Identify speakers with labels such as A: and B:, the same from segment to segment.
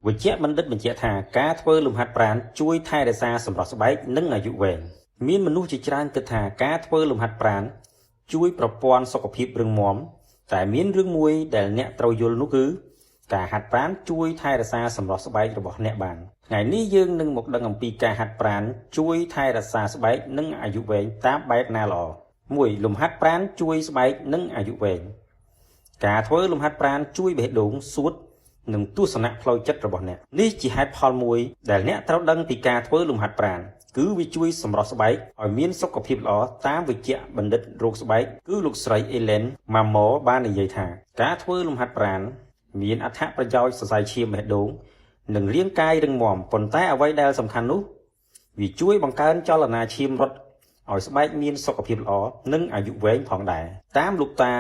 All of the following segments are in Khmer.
A: វិជ្ជបណ្ឌិតបញ្ជាក់ថាការធ្វើលំហាត់ប្រាណជួយថែរក្សាសម្រស់ស្បែកនិងអាយុវែងមានមនុស្សជាច្រើនគិតថាការធ្វើលំហាត់ប្រាណជួយប្រព័ន្ធសុខភាពរឹងមាំតែមានរឿងមួយដែលអ្នកត្រូវយល់នោះគឺការហាត់ប្រាណជួយថែរក្សាសម្រស់ស្បែករបស់អ្នកបានថ្ងៃនេះយើងនឹងមកដឹងអំពីការហាត់ប្រាណជួយថែរក្សាស្បែកនិងអាយុវែងតាមបែបណាល្អ1លំហាត់ប្រាណជួយស្បែកនិងអាយុវែងការធ្វើលំហាត់ប្រាណជួយបេះដូងសួតនិងទស្សនៈផ្លូវចិត្តរបស់អ្នកនេះជាហេតុផលមួយដែលអ្នកត្រូវដឹងពីការធ្វើលំហាត់ប្រាណគឺវាជួយសម្រស់ស្បែកឲ្យមានសុខភាពល្អតាមវិជ្ជបណ្ឌិតរោគស្បែកគឺលោកស្រីអេឡែនម៉ាម៉ូបាននិយាយថាការធ្វើលំហាត់ប្រាណមានអត្ថប្រយោជន៍សរសៃឈាមបេះដូងនិងរាងកាយរឹងមាំប៉ុន្តែអ្វីដែលសំខាន់នោះវាជួយបង្កើនចលនាឈាមរត់ឲ្យស្បែកមានសុខភាពល្អនិងអាយុវែងផងដែរតាមលោកតា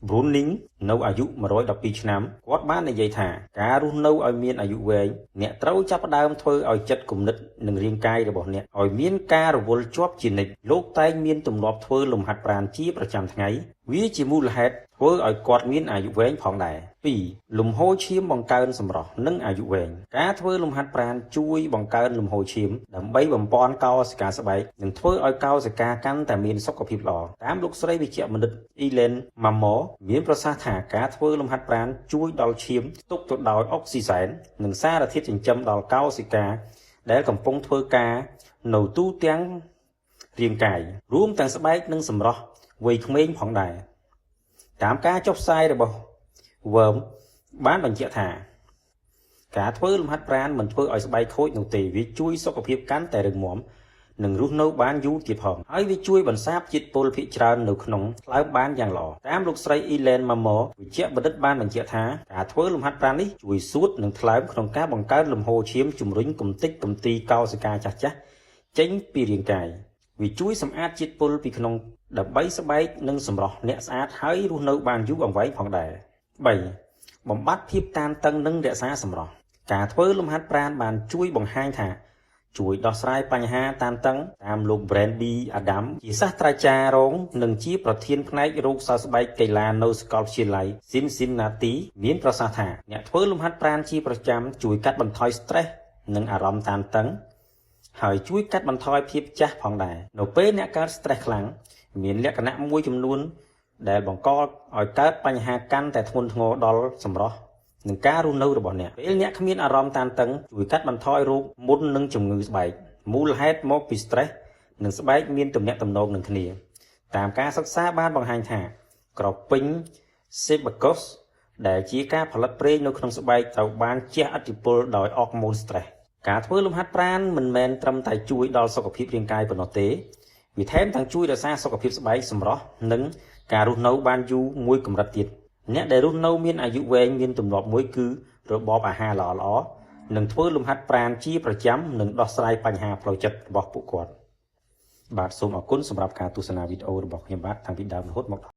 A: Browning នៅអាយុ112ឆ្នាំគាត់បាននិយាយថាការរស់នៅឲ្យមានអាយុវែងអ្នកត្រូវចាប់ផ្ដើមធ្វើឲ្យចិត្តគំនិតនិងរាងកាយរបស់អ្នកឲ្យមានការរវល់ជាប់ជានិច្ចលោកតែងមានទម្លាប់ធ្វើលំហាត់ប្រាណជាប្រចាំថ្ងៃវាជាមូលហេតុធ្វើឲ្យគាត់មានអាយុវែងផងដែរ2លំហូរឈាមបង្កើនសម្រស់និងអាយុវែងការធ្វើលំហាត់ប្រាណជួយបង្កើនលំហូរឈាមដើម្បីបំប៉នកោសិកាស្បែកនិងធ្វើឲ្យកោសិកាកាន់តែមានសុខភាពល្អតាមលោកស្រីវិជ្ជបណ្ឌិតអ៊ីឡែនម៉ាម៉ូមានប្រសាសន៍ថាការធ្វើលំហាត់ប្រាណជួយដល់ឈាមផ្ទុកទៅដោយអុកស៊ីសែននិងសារធាតុចិញ្ចឹមដល់កោសិកាដែលកំពុងធ្វើការនៅទូទាំងរាងកាយរួមទាំងស្បែកនិងសម្រស់វ័យក្មេងផងដែរតាមការចុះផ្សាយរបស់ Worm បានបញ្ជាក់ថាការធ្វើលំហាត់ប្រាណមិនធ្វើឲ្យស្បែកខូចនោះទេវាជួយសុខភាពកាន់តែរឹងមាំនិងរស់នៅបានយូរទៀតផងហើយវាជួយបន្សាបជាតិពុលភាគច្រើននៅក្នុងថ្លើមបានយ៉ាងល្អតាមលោកស្រីអ៊ីឡែនម៉ាម៉ូវិជ្ជបណ្ឌិតបានបញ្ជាក់ថាការធ្វើលំហាត់ប្រាណនេះជួយសួតនិងថ្លើមក្នុងការបង្កើនលំហូរឈាមជំរុញកំទេចកំទីកោសិកាចាស់ៗចេញពីរាងកាយវាជួយសម្អាតជាតិពុលពីក្នុងដើម្បីស្បែកនិងសម្រស់អ្នកស្អាតហើយរស់នៅបានយូរអង្វែងផងដែរ3បំបត្តិភាពតានតឹងនិងរក្សាសម្រស់ការធ្វើលំហាត់ប្រាណបានជួយបង្ហាញថាជួយដោះស្រាយបញ្ហាតានតឹងតាមលោក Brand B Adam ជាសាស្ត្រាចារ្យរងនិងជាប្រធានផ្នែករោគសើស្បែកកីឡានៅសាកលវិទ្យាល័យ Cincinnati មានប្រសាសន៍ថាអ្នកធ្វើលំហាត់ប្រាណជាប្រចាំជួយកាត់បន្ថយ stress និងអារម្មណ៍តានតឹងហើយជួយកាត់បន្ថយភាពចាស់ផងដែរនៅពេលអ្នកកើត stress ខ្លាំងមានលក្ខណៈមួយចំនួនដែលបង្កឲ្យកើតបញ្ហាកាន់តែធ្ងន់ធ្ងរដល់សម្រស់និងការរស់នៅរបស់អ្នកពេលអ្នកគ្មានអារម្មណ៍តានតឹងជួយកាត់បន្ថយរោគមុននឹងជំងឺស្បែកមូលហេតុមកពី stress និងស្បែកមានទំនាក់ទំនងនឹងគ្នាតាមការសិក្សាបានបង្ហាញថាក្រពេញ sebaceous ដែលជាការផលិតប្រេងនៅក្នុងស្បែកត្រូវបានជះឥទ្ធិពលដោយអរម៉ូន stress ការធ្វើលំហាត់ប្រាណមិនមែនត្រឹមតែជួយដល់សុខភាពរាងកាយប៉ុណ្ណោះទេវាថែមទាំងជួយរក្សាសុខភាពស្បែកសម្រស់និងការរស់នៅបានយូរមួយកម្រិតទៀតអ្នកដែលរស់នៅមានអាយុវែងមានទម្លាប់មួយគឺរបបអាហារល្អៗនិងធ្វើលំហាត់ប្រាណជាប្រចាំនិងដោះស្រាយបញ្ហាផ្លូវចិត្តរបស់ពួកគាត់បាទសូមអរគុណសម្រាប់ការទស្សនាវីដេអូរបស់ខ្ញុំបាទតាំងពីដើមរហូតមកដល់